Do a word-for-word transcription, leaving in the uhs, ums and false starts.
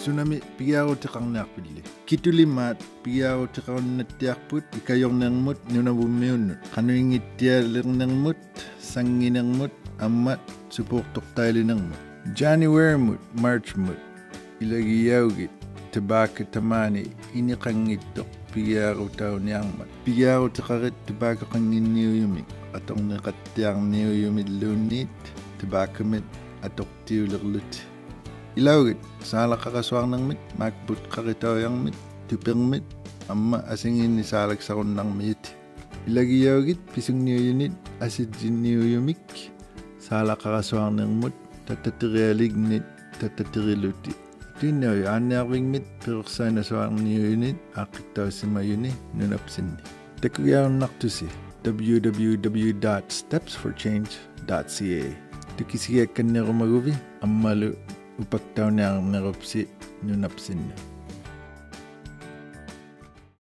ᑐᓇᒥ ᐱᒋᐊᕈᑎᖃᕐᓂᐊᖅᐱᓪᓕ. ᑭᑐᓕᒫᑦ ᐱᒋᐊᕈᑎᖃᕈᓐᓇᑦᑎᐊᖅᐳᑦ ᐃᑲᔪᕐᓂᕐᒧᑦ ᓄᓇᕗᒻᒥᐅᓄᑦ, ᖃᓄᐃᙱᑦᑎᐊᓕᕐᓂᕐᒧᑦ, ᓴᙱᓂᕐᒧᑦ, ᐊᒻᒪ ᓱᐴᖅᑐᖅᑕᐃᓕᓂᕐᒧᑦ. January-ᒧᑦ March-ᒧᑦ ᐃᓚᒋᔭᐅᒋᑦ tobacco ᑕᒫᓂ ᐃᓂᖃᙱᑦᑐᖅ ᐱᒋᐊᕈᑕᐅᓂᐊᕐᒪᑦ. ᐱᒋᐊᕈᑎᖃᕆᑦ tobacco-ᖃᙱᓐᓂᐅᔪᒥᒃ, ᐊᑐᕐᓂᖃᑦᑎᐊᕐᓂᐅᔪᒥᓪᓘᓐᓃᑦ tobacco-ᒥᑦ ᐊᑐᖅᑎᐅᓕᕐᓗᑎᑦ. ᐃᓚᐅᒋᑦ ᓵᓚᖃᕋᓱᐊᕐᓂᕐᒥᑦ, ᒫᒃᐳᑦ ᖃᕆᑕᐅᔭᕐᒥᑦ, ᑐᐱᕐᒥᑦ, ᐊᒻᒪ ᐊᓯᖏᓐᓂᒃ ᓵᓚᒃᓴᕈᓐᓇᕐᒥᔪᑎᑦ. ᐃᓚᒋᔭᐅᒋᑦ ᐱᓱᖕᓂᐅᔪᓂᑦ ᐊᓯᔾᔨᓐᓂᐅᔪᒥᒃ, ᓵᓚᖃᕋᓱᐊᕐᓂᕐᒧᑦ ᑕᑕᑎᕆᐊᓕᖕᓂᑦ ᑕᑕᑎᕆᓗᑎᑦ. ᑐᐃᓐᓇᐅᔪᖅ ᐋᓐᓂᐊᕐᕕᖕᒥᑦ ᐱᕈᖅᓴᐃᓇᓱᐊᕐᓂᐅᔪᓂᑦ ᐋᖅᑭᒃᑕᐅᓯᒪᔪᓂ ᓄᓇᑉᓯᓐᓂ. ᑕᑯᒋᐊᕈᓐᓇᖅᑐᓯ w w w dot steps for change dot c a. ᑐᑭᓯᒋᐊᒃᑲᓐᓂᕈᒪᒍᕕᑦ ᐊᒻᒪᓗ ᐅᐸᒃᑕᐅᓂᐊᕐᓂᕈᑉᓯ ᓄᓇᑉᓯᓐᓄᑦ.